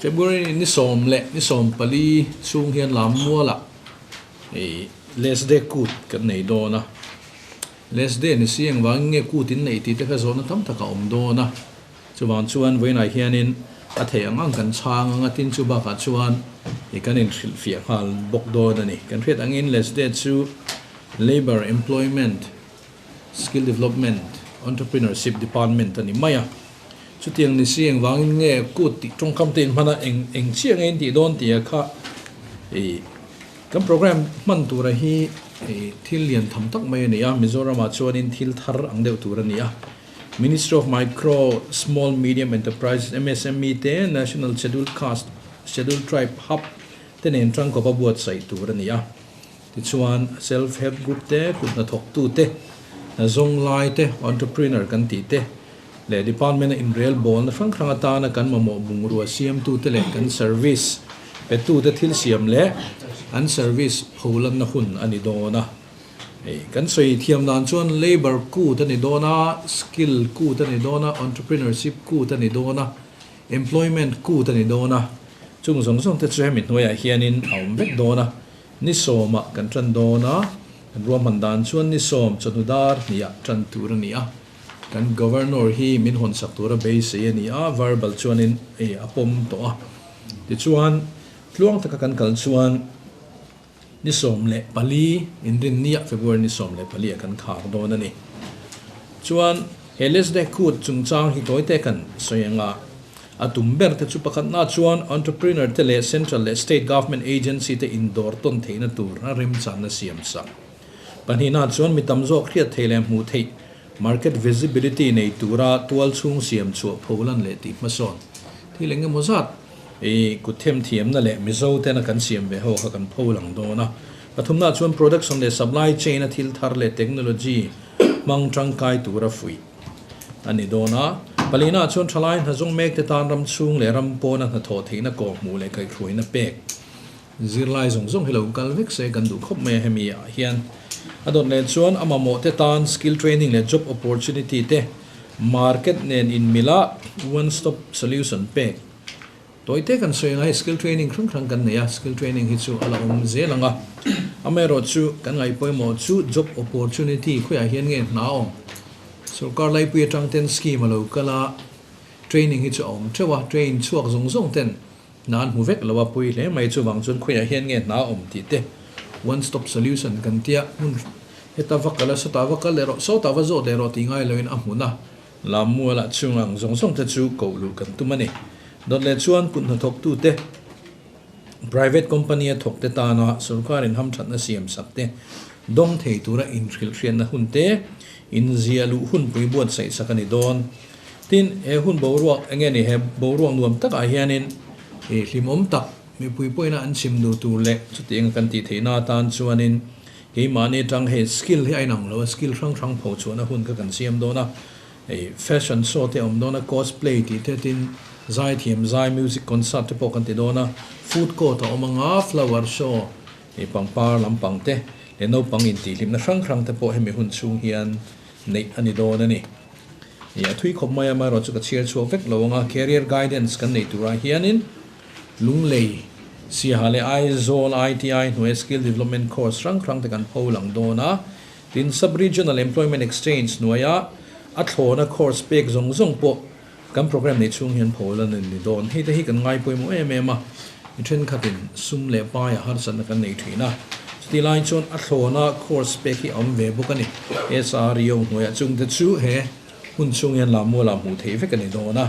February ni sawm leh ni sawm pali chhung hian Lammualah ih Les Day kut kan nei dawn a. Les Day ni si engvangin nge kut in neih tih te kha zawhna tam tak a awm dawn a. Chuvang chuan vawiinah hianin a theih ang ang kan chhang ang a, tin chu bakah chuan ih kan inhrilhfiah nghal bawk dawn a ni. Kan hriat angin Les Day chu Labour Employment Skill Development Entrepreneurship Department a ni mai a. Chutiang ni si engvangin nge kut tih tawngkam te inhman a, eng eng chiah nge in tih dawn tih a kha ih kan program hman tura hi ih thil lian tham tak mai a ni a, Mizoramah chuanin thil thar ang deuh tur a ni a. Ministry of Micro, Small Medium Enterprises, MSME, te National Scheduled Caste, Scheduled Tribe Hub te nen tangkawp a buatsaih tur a ni a. Tichuan, Self Help Group te, kut hnathawktu te, hna zawng lai te, entrepreneur kan tih te, leh department a inrel bawlna hrang hrang atana kan mamawh bungrua siamtu te leh kan service petu te thil siam leh an service pholanna hun a ni dawn a. Hei, kan sawi thiam dan chuan labour kut a ni dawn a, skill kut a ni dawn a, entrepreneurship kut a ni dawn a, employment kut a ni dawn a, chung zawng zawng te chu hemi hnuaiah hianin a awm vek dawn a. Ni sawmah kan tan dawn a, kan ruahman dan chuan ni sawm chawhnu dar hniah tan tur a ni a. Kan Governor hi min hawnsak tura beisei a ni a, verbal chuanin ei a pawm tawh a. Tichuan, tluang taka kan kal chuan ni 14 inrinniah February ni 14 ah kan khar dawn a ni. Chuan, he Lesde Kut chungchang hi tawite kan sawi ang a, a tum ber te chu pakhatna chuan entrepreneur te leh central leh state government agency te indawr tawn theihna tur a remchanna siam sak. Pahnihna chuan mi tam zawk hriat theih leh hmuh theih, market visibility, nei tura tual chhung siam chhuah pholan leh tih hmasawn thil eng emaw zat i kut themthiamna leh Mizo tena kan siam ve ho kha kan pho lang dawn a. Pathumna chuan production leh supply chain a thil thar leh technology hmang tangkai tura fuih a ni dawn a. Palina chuan thalai hna zawng mek te tan ram chhung leh ram pawna hnathawh theihna kawhhmuh leh kaihhruaina pek Zirlai zawng zawng hi lo kal vek se kan duh khawp mai a hemi ah hian a dawt leh chuan a mamawh te tan skill training leh job opportunity te market nen in mil a one stop solution pek tawi te kan sawi ang a hei skill training hrang hrang kan nei a skill training hi chu a la awm zel ang a amaherawh chu kan ngaih pawimawh chu job opportunity khawiah hian nge hna awm sorkar laipui atang ten scheme a lo kal a training hi chu a awm theuh a train chhuak zawng zawng ten Hna an hmu vek lo a pui hle mai chuvang chuan khawiah hian nge hna awm tih te one stop solution kan tia hmun heta va kal a sawtah va kal leh rawh sawtah va zawt leh rawh tih ngai loin a hmun a Lammualah chung ang zawng zawng te chu koh luh kan tum a ni. Dawt leh chuan kut hnathawktu te private company a thawk te tana sorkar in hamthatna siam sak te dawng thei tura inhrilhhriatna hun te inziah luh hunpui buatsaih sak a ni dawn. Tin, he hun boruak eng nge ni, he boruak nuam takah hianin ih hlimawm tak mipui pawhin a an chim duh tur leh chutiang kan tih theihna atan chuanin keimahni atang hei skill hi a inang lo a, skill hrang hrang pho chhuahna hun kha kan siam dawn a, ih fashion show te a awm dawn a, cosplay tih te tin zaithiam zai music concert te pawh kan ti dawn a, food court a awm anga flower show ih pangpar lampang te leh naupang intihhlimna hrang hrang te pawh hemi hun chhung hian neih a ni dawn a ni. Ih a thui khawp mai a, amaherawhchu ka chhiar chhuak vek lo ang a, career guidance kan neih turah hianin Lunglei, Siaha leh Aizawl ITI hnuaia skill development course hrang hrang te kan pho lang dawn a, tin sub-regional employment exchange hnuaia a thlawna course pek zawng zawng pawh kan programme neih chhung hian pho la ni dawn. Hei te hi kan ngai pawimawh em em a, mi thenkhatin sum leh paia harsatna kan nei thin a, chutih lai chuan a thlawna course pek hi a awm ve bawk a ni. SREO hnuaiah chungte chu he hun chhung hian Lammualah hmuh theih vek a ni dawn a.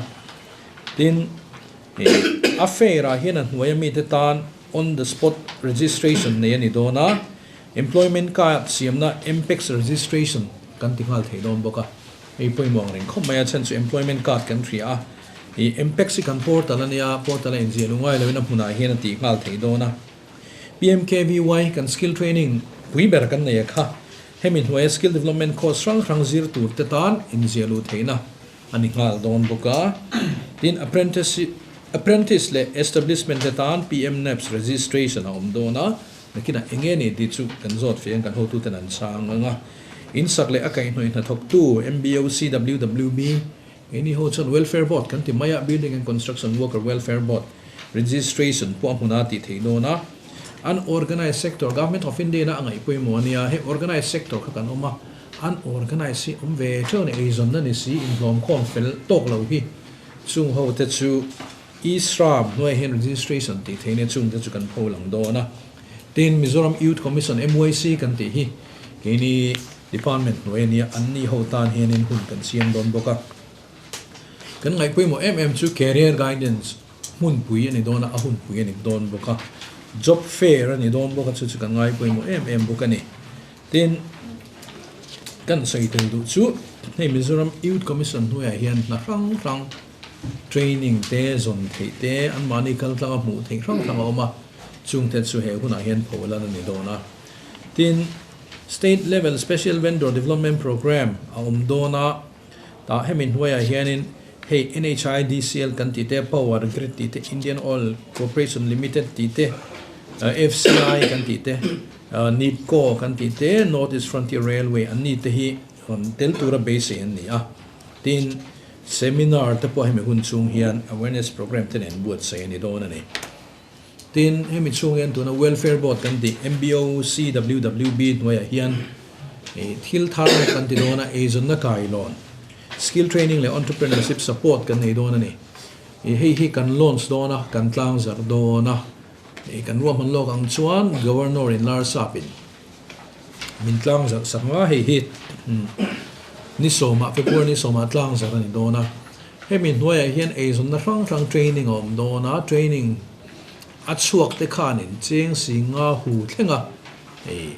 Tin, a fair ah hian a hnuaia mite tan on the spot registration nei a ni dawn a, employment card siamna MPEX registration kan ti nghal thei dawn bawk a. Hei pawimawh ang reng khawp mai a, chhan chu employment card kan hria a, ih MPEX hi kan portal a nia, portal a inziah lu ngai loin a hmunah hian a tih nghal thei dawn a. PMKVY kan skill training pui ber kan nei a kha, hemi hnuaia skill development course hrang hrang zir tur te tan inziah luh theihna a ni nghal dawn bawk a. Tin, apprentice apprentice leh establishment te tan PMNAPS registration a awm dawn a, nakinah eng nge ni tih chu kan zawt feh ang kan hotuten an chhang ang a. In sak leh a kaihhnawih hnathawktu MBOC WWB, keini ho chuan Welfare Board kan ti mai a, Building and Construction Worker Welfare Board, Registration pawh a hmun a tih theih dawn a. Unorganised sector, Government of India ina a ngaih pawimawh a nia, hei organised sector kha kan awm a, unorganised hi awm ve theuh a ni, eizawnna ni si, inhlawmkhawm fel tawk lo hi chung ho te chu E-Shram hnuaiah hian registration tih theih nia chung te chu kan pho lang dawn a. Tin, Mizoram Youth Commission, MYC, kan tih hi keini department hnuai a nia, anni ho tan hianin hun kan siam dawn bawk a. Kan ngaih pawimawh em em chu career guidance hmunpui a ni dawn a, a hunpui a ni dawn bawk a, job fair a ni dawn bawk a, chu chu kan ngai pawimawh em em bawk a ni. Tin, kan sawi tel duh chu hei Mizoram Youth Commission hnuaiah hian hna hrang hrang training te, zawn theih te, anmahni kal tlanga hmuh theih hrang hrang a awm a, chungte chu he hunah hian pho lan a ni dawn a. Tin, State Level Special Vendor Development Programme a awm dawn a, Tah hemi hnuaiah hianin hei NHIDCL kan tih te, Power Grid tih te, Indian Oil Corporation Limited tih te, FCI kan tih te, NEEPCO kan tih te, North East Frontier Railway an ni te hi rawn tel tura beisei an ni a. Tin, seminar te pawh hemi hun chhung hian awareness programme te nen buatsaih a ni dawn a ni. Tin, hemi chhung hian tuna Welfare Board kan tih MBO CWWB hnuaiah hian thil thar kan ti dawn a, eizawnna kailawn, skill training leh entrepreneurship support kan nei dawn a ni. Hei hi kan launch dawn a, kan tlangzarh dawn a, kan ruahman lawk ang chuan Governor in Larsap in min tlangzarh sak nga hei hi ni sawmah February ni sawmah tlangzarh a ni dawn a. Hemi hnuaiah hian eizawnna hrang hrang training a awm dawn a, training a chhuak te khanin cheng si nga hu thleng a, hei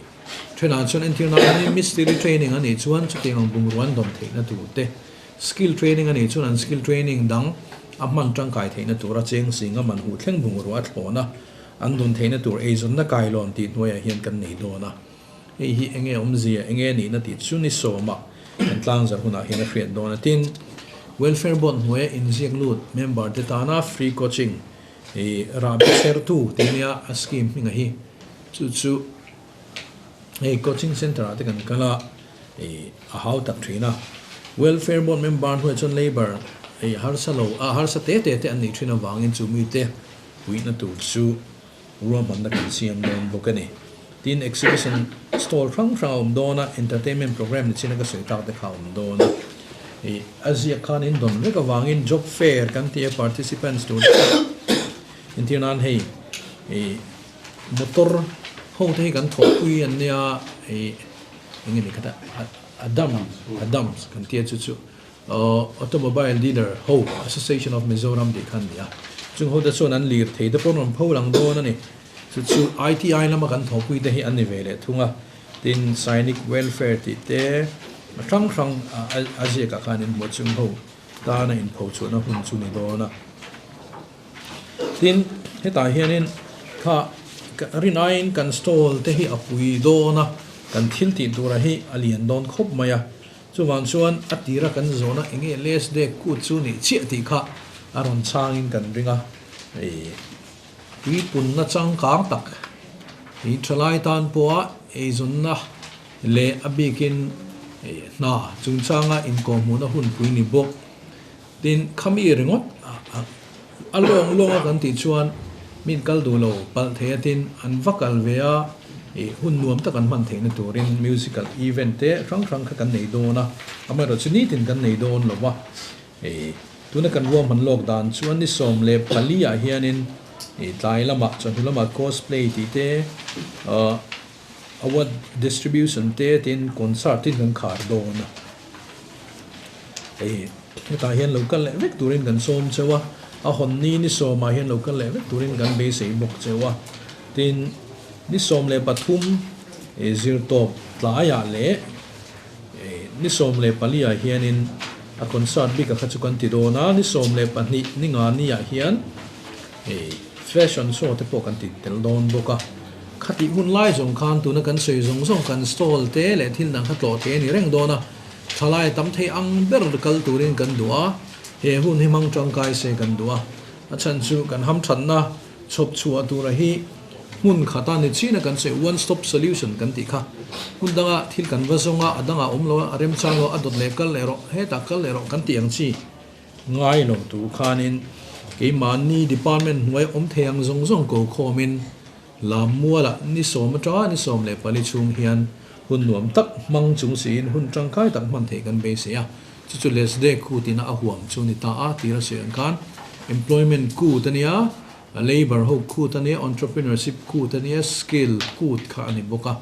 thenah chuan entir nan mistiri training a nih chuan chutiang ang bungrua an dawn theihna tur te, skill training a nih chuan an skill training dang a hman tangkai theihna tura cheng si nga man hu thleng bungrua a thlawn a, an dawn theihna tur eizawnna kailawn tih hnuaiah hian kan nei dawn a. Hei hi enge awmzia, enge nihna tih chu ni sawma kan tlangzarh hunah hian a hriat dawn a. Tin, Welfare Board hnuaia inziak lut member te tana free coaching hi rahbi chhertu tih nia a scheme hminga hi chu chu hei coaching centre ah te kan kal a, a hau tak thin a. Welfare Board member hnuaiah chuan labour hei harsa lo a harsa te te te an nih thin avangin chu mite puihna tur chu Ruahmanna kan siam dawn bawk a ni. Tin, exhibition stall hrang hrang a awm dawn a, entertainment programme ni chin a ka sawi tak te kha a awm dawn a. Ih, a ziak khan in dawn vek avangin job fair kan ti a, participants tur te pawh entir nan hei ih motor ho te hi kan thawhpui an nia ih eng nge ni kha ta Adam Adams kan tia chu chu Automobile Dealer ho Association of Mizoram tih kha an ni a, chung hote chuan an lir thei te pawh an rawn pho lang dawn a ni. Chu chu ITI lama kan thawhpui te hi an ni ve leh thung a, tin Sainik Welfare tih te a hrang hrang a ziakah khan in hmu a, chung ho tana inpho chhuahna hun chu ni dawn a. Tin, hetah hianin kha rinaiin kan stall te hi a pui dawn a, kan thil tih tura hi a lian dawn khawp mai a. Chuvang chuan a tira kan zawhna eng nge Les Dek kut chu nih chiah tih kha a rawn chhangin kan ring a, hei tuipunna changkang tak hi thalai tan pawha eizawnna leh a bikin hna chungchanga inkawhhmuhna hunpui ni bawk. Tin, khami ringawt a lawng lawnga kan tih chuan min kal duh lo palh thei a tin an va kal ve a, ih hun nuam tak an hman theihna turin musical event te hrang hrang kha kan nei dawn a, amaherawhchu chu nitin kan nei dawn lo va, ih tuna kan ruahman lawk dan chuan ni 14 ah hianin ih tlai lamah chawhnu lamah cosplay tih te ah award distribution te tin concert tin kan khar dawn a. Hei hetah hian lo kal leh vek turin kan sawm cheu a, a hawn ni ni sawmah hian lo kal leh vek turin kan beisei bawk cheu a. Tin, ni 13 zirtawp tlaiah leh ni 14 ah hianin a concert bik a kha chu kan ti dawn a, ni 12 ni nga ni ah hian fashion show te pawh kan ti tel dawn bawk a. Khatih hun lai zawng khan tuna kan sawi zawng zawng kan stall te leh thil dang kha tlawh thei a ni reng dawn a. Thalai tam thei ang ber kal turin kan duh a, he hun hi hmang tangkai se kan duh a. A chhan chu kan hamthatna chhawp chhuah tura hi hmun khata ni china kan sawi one stop solution kan tih kha. Hmun danga thil kan va zawng a, a dangah awm lo a, a remchang lo a, a dawt leh kal leh rawh, hetah kal leh rawh kan tih ang chi ngai lo tur khanin Keimahni department hnuai awm thei ang zawng zawng ko khawmin Lammualah ni sawm atanga ni 14 chhung hian hun nuam tak hmang chung siin hun tangkai tak hman theih kan beisei a. Chu chu Lesde kut ina a huam chu ni ta a tir a sawi ang khan Employment kut a nia, Labour ho kut a nia, Entrepreneurship kut a nia, Skill kut kha a ni bawk a.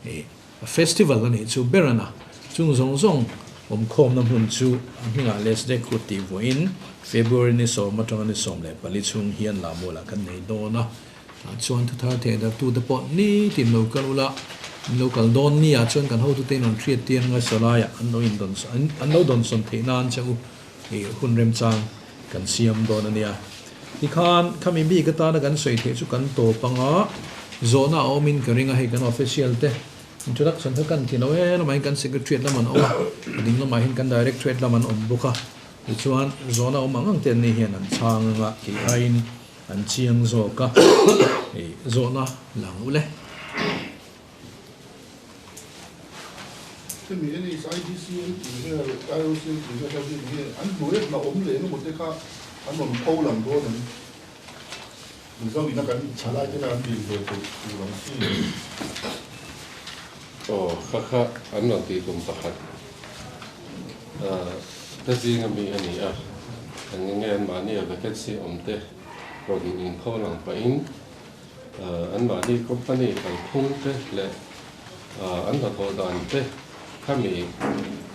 A festival a nih chu ber a na. Chung zawng zawng awmkhawmna hmun chu a hmingah Lesde Kut tih vuahin February ni sawm atanga ni 14 chhung hian Lammualah kan nei dawn a. Tah chuan thuthar thehdarhtute pawh nitin lo kal ula, an lo kal dawn ni ah chuan kan hotute in rawn hriat tir anga sawlaiah an lo indawn an lo dawnsawn theih nan che u ih hun remchang kan siam dawn a nia. Tikhan khami bik atana kan sawi theih chu kan tawp anga zawhna a awmin ka ring a, hei kan official te introduction kha kan ti lo e lamah hian kan secretariat lam an awm a, a ding lamah hian kan directorate lam an awm bawk a, tichuan zawhna awm ang ang te an ni hian an chhang anga tih aiin an chiang zawk a, hei zawhna lang ule. Hemi NHIDC an tih vel, IOC an tih vel kha hi enge an hnuai a hna awm leh engemaw te kha an rawn pho lang dawn em? Mizo ina kan thalai te kha an dil ve theih tur ang chi. Aw, kha kha an rawn tih tum pakhat te zinga mi a ni a, eng enge anmahni a vacancy awm te rawn inpho lang pahin Anmahni company kalphung te leh an hnathawh dan te khami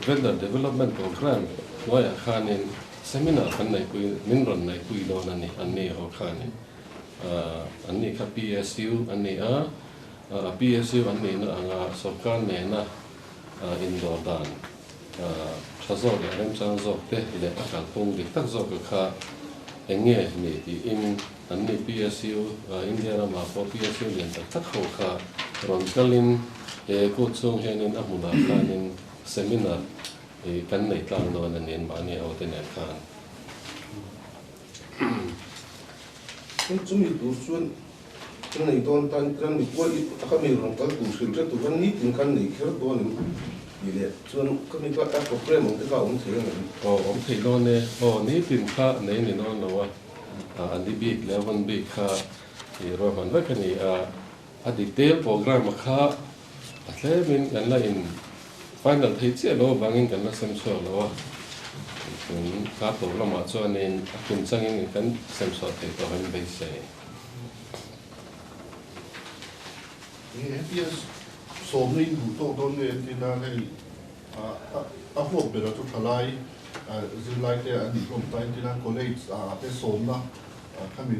Vendor Development Programme hnuaiah khanin seminar kan neihpui, min rawn neihpui dawn a ni, anni ho khanin. Anni kha PSU an ni a, PSU an nihna anga sorkar nena indawr dan tha zawk leh remchang zawk te leh a kalphung dik tak zawk kha eng nge ni tiin An ni PSU, India ramah pawh PSU lian tak tak ho kha rawn kalin he kut chhung hianin a hmunah khanin seminar hi kan nei tlang dawn a ni mahni ho te nen khan. Tin, chumi tur chuan kan nei dawn tan kan mi kual i taka mi rawn kal tur hrilh hre tur khan nitin khan nei kher dawn em tih leh chuan ka mi kha a programme ang te kha a awm thei ang em? Aw, awm thei dawn e. Aw, nitin kha nei ni dawn lo a. A ni bik leh a hun bik kha i ruahman vek a ni a, a detail programme kha a tlemin kan la in final thei chiah lo avangin kan la sem chhuak lo a, tun kar tawp lamah chuanin a kum changin kan sem chhuah thei tawh in beisei. Nge hetia sawmna in duh tawk dawn nge entir nan hei A huap berah chu thalai zirlai te an nih hlawm ta entir a, college ah te sawmna khami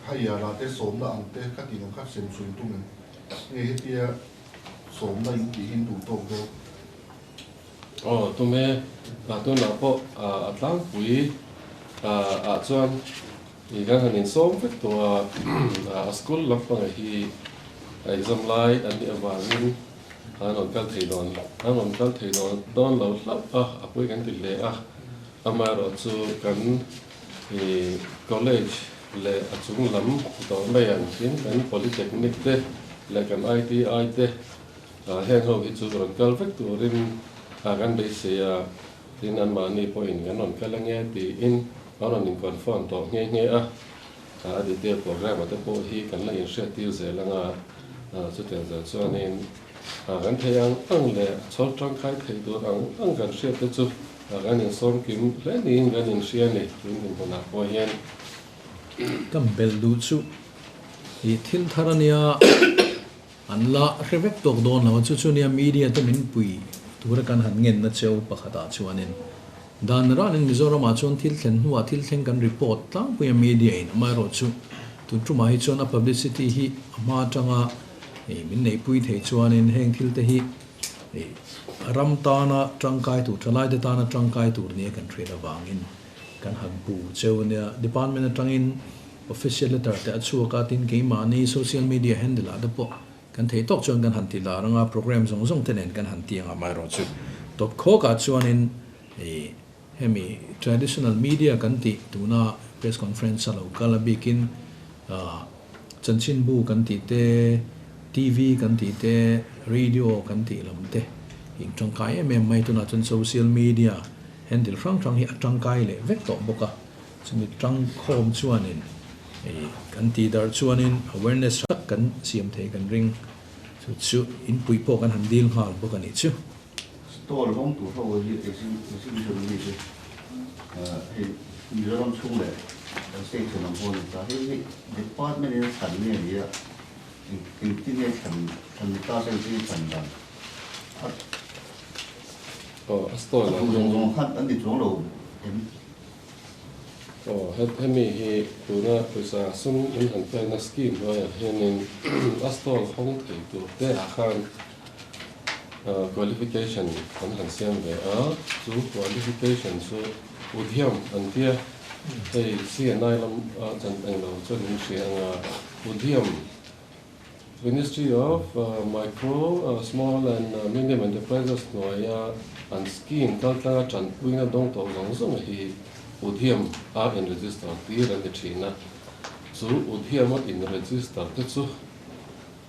higher ah te sawmna ang te kha tih ang kha sem chhuin tum em? Nge hetia sawmna in tih hi in duh tawk dawn? Aw tum e, tunah pawh a tlangpui ah chuan i kan han insawm vek tawh a, a school lampangah hi exam lai an nih avangin An rawn kal thei dawn, an rawn kal thei dawn dawn lo hlauh a, a pawi kan ti hle a. Amaherawhchu kan ih college leh a chung lam tawh mai ang tin kan polytechnic te leh kan ITI te heng ho hi chu rawn kal vek turin kan beisei a, tin anmahni pawhin kan rawn kal ange tiin an rawn in confirm tawh nghe nghe a. A detail programme te pawh hi kan la inhriattir zel ang a, chutiang zel chuanin kan thei ang ang leh a chhawr tangkai thei tur ang ang kan hriat te chu kan insawm kim hle niin kan inhria a ni tun dinhmunah pawh hian. Ka belh duh chu i thil thar a nia, an la hre vek tawk dawn lo a, chu chu nia media te min pui tura kan han ngenna cheu pakhatah chuanin Dan ranin Mizoramah chuan thil thlen hnuah thil thleng kan report tlangpui a media in amaherawhchu tun tumah hi chuan a publicity hi a hma atanga min neihpui thei chuanin heng thil te hi ram tana tangkai tur thalaite tana tangkai tur nia kan hriat avangin kan han bu cheu ania. Department atangin official letter te a chhuak a tin keimahni social media handle ah te pawh Kan thei tawk chuan kan han ti lar anga program zawng zawng te nen kan han ti anga amaherawhchu tawp khawkah chuanin ih hemi traditional media kan tih tuna press conference a lo kal a bikin ah chanchinbu kan tih te, TV kan tih te, radio kan tih lam te in tangkai em em mai tunah chuan social media handle hrang hrang hi a tangkai leh vek tawh bawk a. Chumi tangkhawm chuanin hei kan tih darh chuanin awareness tha tak kan siam thei kan ring. Chu chu inpui pawh kan han dil nghal bawk a nih chu. Stall hawng tur ho hi exhibition a ni che. Hei Mizoram chhung leh kan state chhun ang pawh a ni ta. Hei hi department in a chhan nge ni a, engtin nge chhan chhan ni ta se engtin nge chhan dan a Aw a stall ah hian. A duh zawng zawng khan an ti chuang lo em? Aw hemi hi tuna pawisa sum in han pekna scheme hnuaiah hianin a stall hawng thei tur te ah khan qualification an han siam ve a, chu qualification chu Udhyam an tia, hei CNI lam a chan englo chuan in hria anga Udhyam Ministry of Micro, Small and Medium Enterprises hnuaia an scheme kaltlanga tanpuina dawng tawh zawng zawng hi Udhyam a in register tir an ni thin a. Chu Udhyam a in register te chu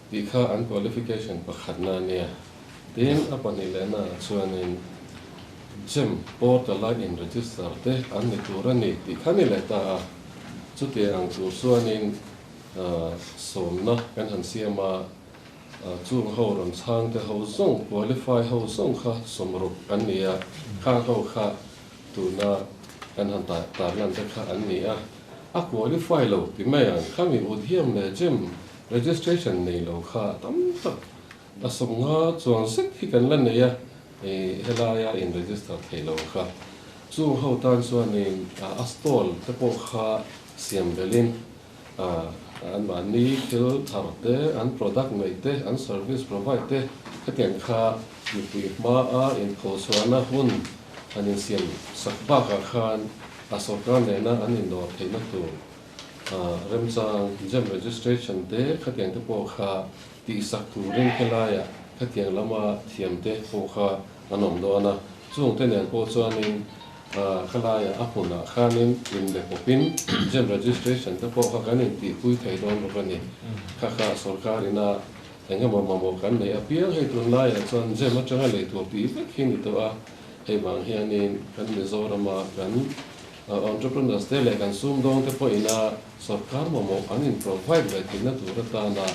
tih kha an qualification pakhatna a nia. Tin, a pahnih lehna ah chuanin GEM portal a in register te an ni tur a ni tih kha ni leh ta a. Chutiang ang tur chuanin Sawmna kan han siam a, chung ho rawn chhang te ho zawng, qualify ho zawng kha sawmruk an ni a, khang ho kha tuna kan han tarlan te kha an ni a, a qualify lo ti mai ang, khami Udhyam leh GEM registration nei lo kha tam tak a sawmnga chuang zet hi kan la nei a, helaia in register thei lo kha. Chung ho tan chuanin a stall te pawh kha siam belhin An mahni thil thar te, an product neih te, an service provide te hetiang kha mipui hmaa inphochhuahna hun an insiam sak bakah khan a sorkar nena an indawr theihna tur remchang GEM registration te khatiang te pawh kha tihsak turin helaiah khatiang lama thiam te pawh kha an awm dawn a, chungte nen pawh chuanin Khalaiah a hmunah khanin inbe pawpin GEM registration te pawh kha kan intihpui thei dawn bawk a ni. Kha kha sorkar ina eng emaw mamawh kan neih apiang hei tunlaiah chuan GEM atanga lei tur tih vek hi ni tawh a, hei vang hianin kan Mizorama kan entrepreneurs te leh kan sumdawng te pawh ina sorkar mamawh an in provide ve theihna tur atana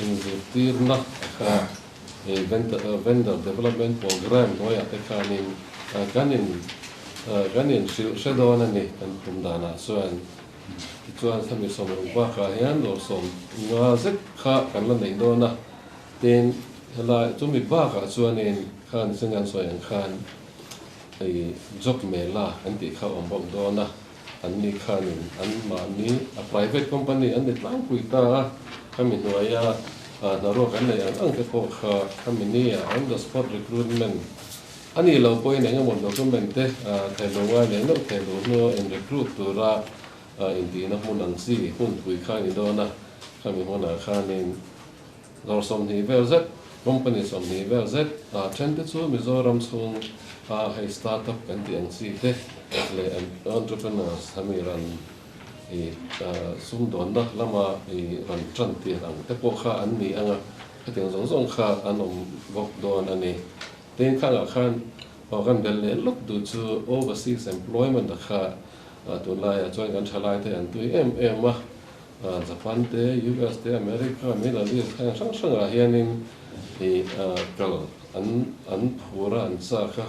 inzirtirna kha Vendor Development Programme hnuaiah te khanin kan in kan in hrilh hre dawn a ni kan tum danah chuan. Tichuan khami sawmruk bakah hian dawr sawm nga zet kha kan la neih dawn a, tin helai chumi bakah chuanin khan Singan sawi ang khan hei job mela an tih kha awm bawk dawn a, anni khanin anmahni a private company an ni tlangpui ta a, khami hnuaia hnaruak an neih ang ang te pawh kha khami nia on the spot recruitment a nih loh pawhin eng emaw document te thehluh ngai leh neuh thehluh hnua in recruit tura intihna hmun ang chi hunpui kha a ni dawn a, khami hmunah khanin Dawr 20 vel zet, company 20 vel zet ah then te chu Mizoram chhung a hei startup kan tih ang chi te leh entrepreneurs hemi ran i sumdawnna lama i rawn tan tir ang te pawh kha an ni ang a, hetiang zawng zawng kha an awm bawk dawn a ni. Tin khangah khan aw kan bel leh lawk duh chu overseas employment a kha tunlaiah chuan kan thalai te an tui em em a, Japan te, US te, America, Middle East heng hrang hrangah hianin i kal an an phur a, an chak a,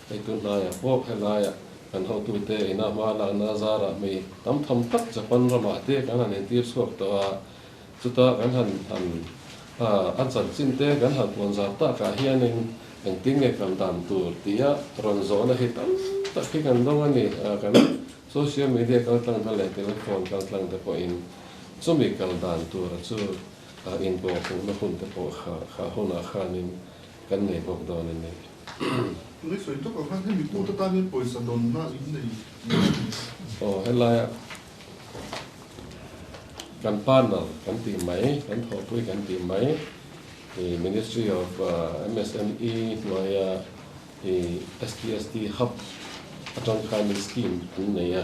hei tun hnaiah pawh helaiah kan hotute ina hma lakna zarah mi tam tham tak Japan ramah te kan han intir chhuak tawh a, chuta kan han han a chanchin te kan han puan zar takah hianin engtin nge kal dan tur tia rawn zawhna hi tam tak hi kan dawng a ni, kan Social media kaltlang te leh telephone kaltlang te pawhin chumi kal dan tura chu inpawhhmuhna hun te pawh kha kha hunah khanin kan nei bawk dawn a ni. Tunge sawi tawk ang khan hemi kut atan hian pawisa dawnna in nei ni a ni. Aw helaia kan partner kan tih mai, kan thawhpui kan tih mai i Ministry of MSME hnuaia I STST Hub atang khanin scheme an nei a,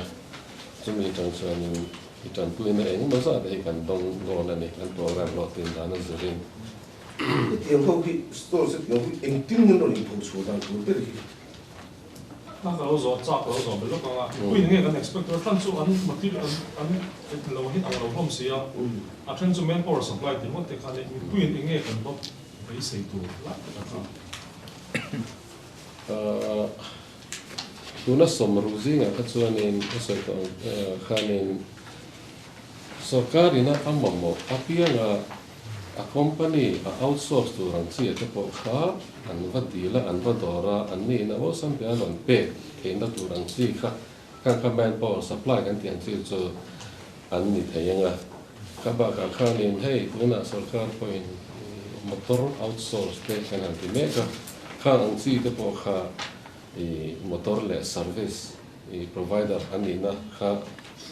chumi atang chuanin i tanpuina eng emaw zat hi kan dawng dawn a ni, kan program hlawhtlin dan a zirin. Hetiang ho hi stores hetiang ho hi engtin nge rawn inpho chhuah dan tur ber hi? Na ka lo zawh chak lo zawh belh lawk ang a, mipuiin nge kan expect tur a chhan chu an material an an lo hit ang lo hlawm si a, a then chu manpower supply tih ngawt te kha a ni, mipuiin enge kan va beisei tur lai tak a kha. Tuna sawmruk zingah kha chuanin a sawi tawh ang khanin sorkarina a mamawh apianga a company a outsource tur ang chi te pawh kha an va dil a, an va dawr a, an niin a awlsam te a rawn pek theihna tur ang chi kha khang kha manpower supply kan tih ang chi chu an ni thei ang a. Kha bakah khanin hei tunah sorkar pawhin motor outsource te kan han ti mek a, khang ang chi te pawh kha i motor leh service i provider a nihna kha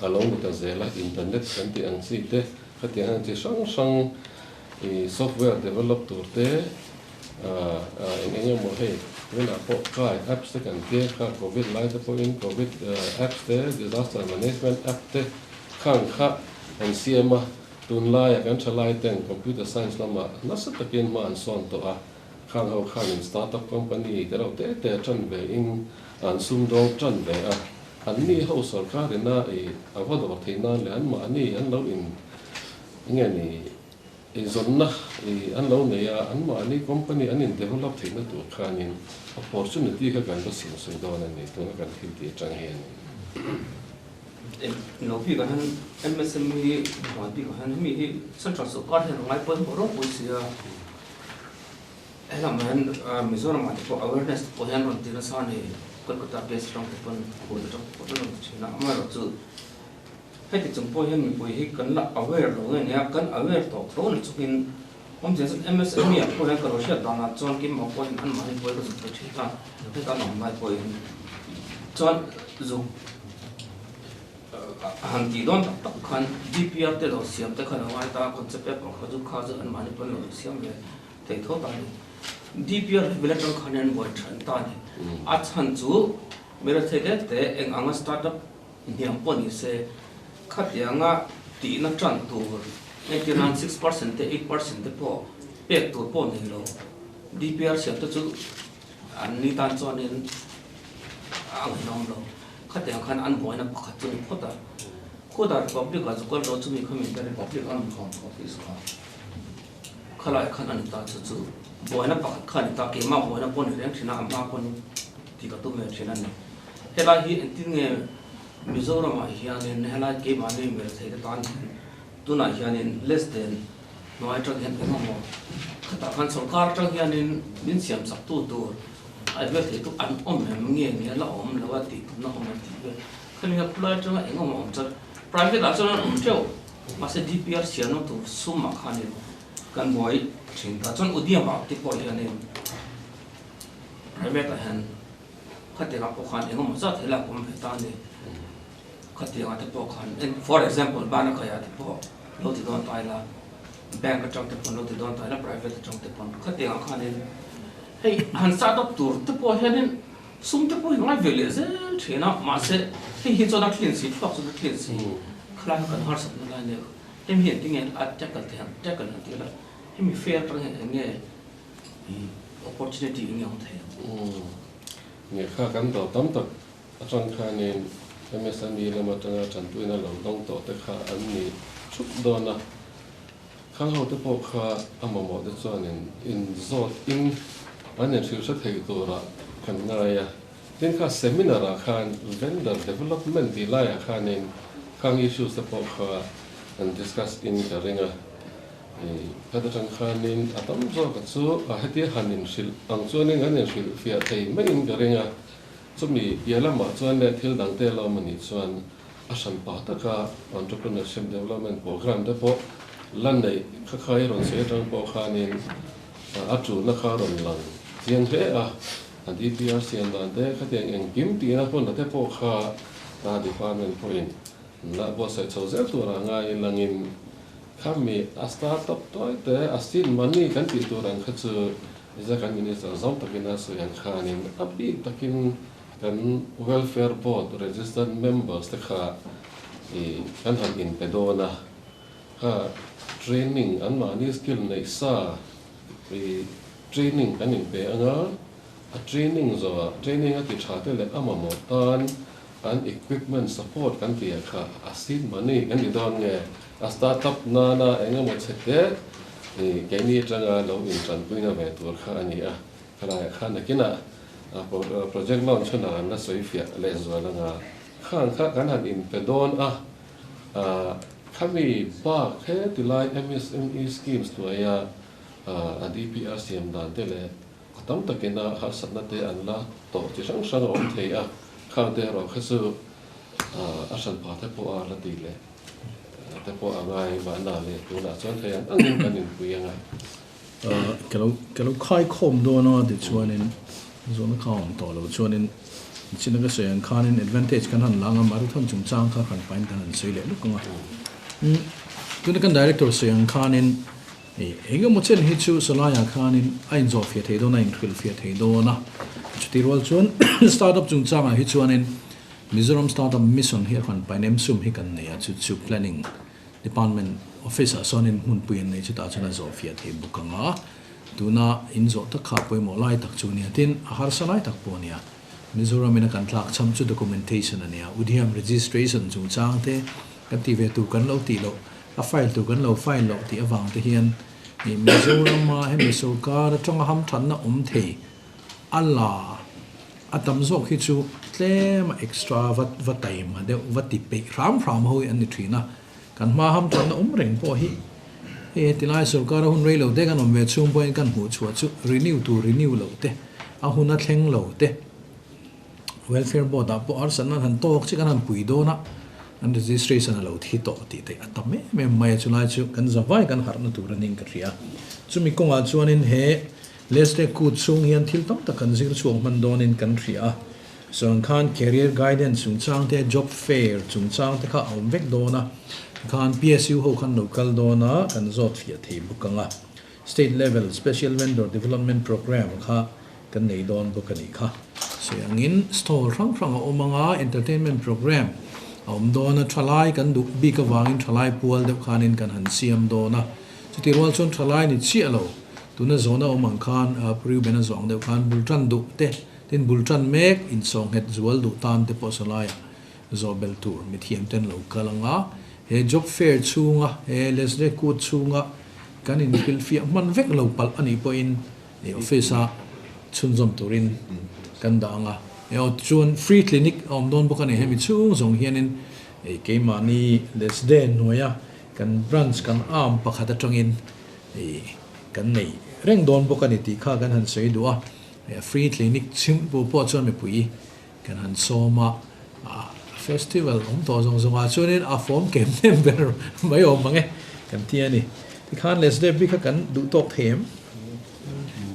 a lo ni ta zel a, internet kan tih ang chi te khatiang hian chi hrang hrang i software develop tur te eng eng emaw hei tunah pawh kai apps te kan tia kha covid lai te pawhin covid apps te disaster management app te khang kha an siam a, tunlaia kan thalai ten computer science lamah nasa takin hma an sawn tawh a. Khang ho khanin startup company te reuh te te tan ve in an sumdawng tan ve a, an ni ho sorkar ina i a va dawr theih nan leh an mahni an lo in nge ni i zawnna i an lo nei a, an mahni company an in develop theihna tur khanin opportunity kha kan va siam sawi dawn a ni tuna kan thil tih atang hian. Lo bikah hian MSME hnuai bikah hian hemi hi central sorkar hian a ngai pawimawh ropui si a. Helam hian Mizoram ah te pawh awareness te pawh hian rawn ti nasa a ni. Kolkata base atang te pawn khual atang te pawh an rawn ti thin a. Amaherawh chu heti chung pawh hian mipui hi kan la aware lo nge nia, kan aware tawh tho na chungin awmzia chuan MSME ah pawh hian ka lo hriat danah chuan keimah pawhin anmahni buai ka zuk ve thin a, heta an awm lai pawhin chuan zuk Han tih dawn tak tak khan DPR te lo siam te kha lo ngai ta a, concept paper kha chu kha chu anmahni pawn lo siam ve thei tho ta a ni. DPR hi village atang khan an buai than ta a ni. A chhan chu Merothei te te eng anga startup hniam pawh ni se khatianga tihna tan tur entir nan 6% te 8% te pawh pek tur pawh nei lo DPR siam te chu an ni tan chuanin a ngaihnawm lo. Khatiang khan an buaina pakhat chu ni phawt a, khutah Republic ah chu kal lo chumi kha min Republic a rawn khawm office kha khalai khan a ni ta chu chu buaina pakhat kha a ni ta keimah buaina pawh ni reng thin a a hma pawh ni tih ka tum ve thin a ni. Helai hi engtin nge Mizoram ah hianin helai keimahni hmelthei te tan hian tunah hianin less than hnuai atang hian eng emaw khatah khan sorkar atang hianin min siam chak tu tur a vel thei chu an awm em nge ni a la awm lo a tih tumna awm em tih vel khami kha khulai atanga eng awm a awm chuan private ah chuan an awm teuh mahse DPR siamna tur sum ah khanin kan buai thin ta chuan Udiam ah te pawh hianin private ah hian khatiang ah pawh khan eng emaw zat helak awm ve ta a ni khatiang ah te pawh khan for example bana kaiah te pawh lo ti dawn ta ila bank atang te pawn lo ti dawn ta ila private atang te pawn khatiang ah khanin hei han start up tur te pawh hianin sum te pawh hi ngai ve leh zel thin a mahse hei hi chuan a clean si thluak chuan a clean si khalai kha kan harsat na lai nia hemi hian tinge a tackle theih ang tackle han tih ila hemi fair atang hian eng nge opportunity eng nge awm thei ang. Nge kha kan dawr tam tak atang khanin MSME lam atanga tanpuina lo dawng tawh te kha an ni thup dawn a, khang ho te pawh kha a mamawh te chuanin inzawt in an inhrilh hre thei turah kan ngai a. Tin kha seminar ah khan vendor development tih laiah khanin khang issues te pawh kha an discuss in ka ring a. Khat atang khanin a tam zawk a chu a hetia han inhrilh ang chuanin an inhrilh fiah thei maiin ka ring a. Chumi piah lamah chuan leh thil dang te lawm a nih chuan a hran pah taka Entrepreneurship Development Programme te pawh la neih kha kha i rawn sawi atang pawh khanin a tulna kha a rawn lang chiang hle a, a DPR siam dan te khatiang engkim tihna hmun te pawh kha a department pawhin la buatsaih chho zel turah ngaiin langin khami a startup tawi te a seed money kan tih tur ang kha chu Mizo kan Minister zawng takin a sawi ang khanin a bik takin kan Welfare Board registered members te kha i kan han inpe dawn a, kha training anmahni skill neih sa i training kan inpe anga A training zawhah training a ti tha te leh a mamawh tan an equipment support kan tih ah kha a seed money kan ti dawn nge a start up nana eng emaw chhe te keini atanga lo intanpuina ve tur kha a ni a, khalaiah khan nakinah project launch hunah an la sawi fiah lehzual anga khang kha kan han inpe dawn a, khami bak he tilai MSME schemes hnuaia a DPR siam dan te leh A tam takin a harsatna te an la tawh chi hrang hrang a awm thei a, khang te erawh kha chu a hran pha te pawh a la tih leh te pawh a ngai mahna le tunah chuan thei ang angin kan inpui ang a. Ka lo ka lo khai khawm dawn a tichuanin zawhna kha a awm tawh lo chuanin nichina ka sawi ang khanin advantage kan han lang a marathon chungchang kha kan pain kan han sawi leh luk ang a. Tuna kan director sawi ang khanin Hei, eng emaw chen hi chu Salai-ah khanin a inzawh fiah thei dawn a, inhrilh fiah thei dawn a. Chutih rual chuan startup chungchangah hi chuanin Mizoram Startup Mission hi a rawn pain em sum hi kan nei a, chu chu Planning Department Office-ah sawnin hmunpui an nei chutah chuan a zawh fiah thei bawk ang a. Tuna inzawh tak kha pawimawh lai tak chu a nia, tin a harsa lai tak pawh a nia. Mizoramin a kan tlak cham chu documentation a nia, Udhyam registration chungchang te kan tih ve tur kan lo tih loh A file tur kan lo file loh tih avang te hian ih Mizorama hemi sorkar atanga hamthatna awm thei a la a tam zawk hi chu tlem a extra va va taima deuh va ti peih hram hram ho hi an ni thin a, kan hma hamthatna awm reng pawh hi hei hetilai sorkar a hun rei lo te kan awm ve chhung pawhin kan hmuh chhuah chu renew tur renew loh te a hun a thleng lo te. Welfare Board ah pawh harsatna an han tawk chiah kan han pui dawn a, an registration a lo thi tawh tih theih a tam em em mai a, chulai chu kan zavai kan harhna tur a ning ka hria. Chumi kawngah chuanin he Leslie Kut chhung hian thil tam tak kan zir chhuak hman dawnin kan hria a, chuan khan career guidance chungchang te, job fair chungchang te kha a awm vek dawn a, tikhan PSU ho khan lo kal dawn a, kan zawt fiah thei bawk ang a. State level special vendor development programme kha kan nei dawn bawk a nih kha. Sawi angin stall hrang hrang a awm anga entertainment programme a awm dawn a, thalai kan duh bik avangin thalai pual deuh khanin kan han siam dawn a, chuti rual chuan thalai ni chiah lo, tuna zawhna awm ang khan Reuben a zawh ang deuh khan bul tan duh te, tin bul tan mek insawhnghet zual duh tan te pawh sawlaiah zawh belh tur mithiam ten lo kal anga, he job fair chhunga he Leslie Kut chhunga kan inhrilhfiah hman vek lo palh a nih pawhin Hei office a chhunzawm turin kan dah ang a, hei aw chuan free clinic a awm dawn bawk a ni, hemi chhung zawng hianin hei keimahni Lesden hnuaia kan branch kan arm pakhat atangin hei kan nei reng dawn bawk a ni tih kha kan han sawi duh a, hei a free clinic chhung pawh chuan mipui kan han sawm a, festival awm tawh zawng zawngah chuanin a form kem hnem ber mai awm ang e kan ti a ni. Tikhan Lesden bik kha kan duh tawk thei em?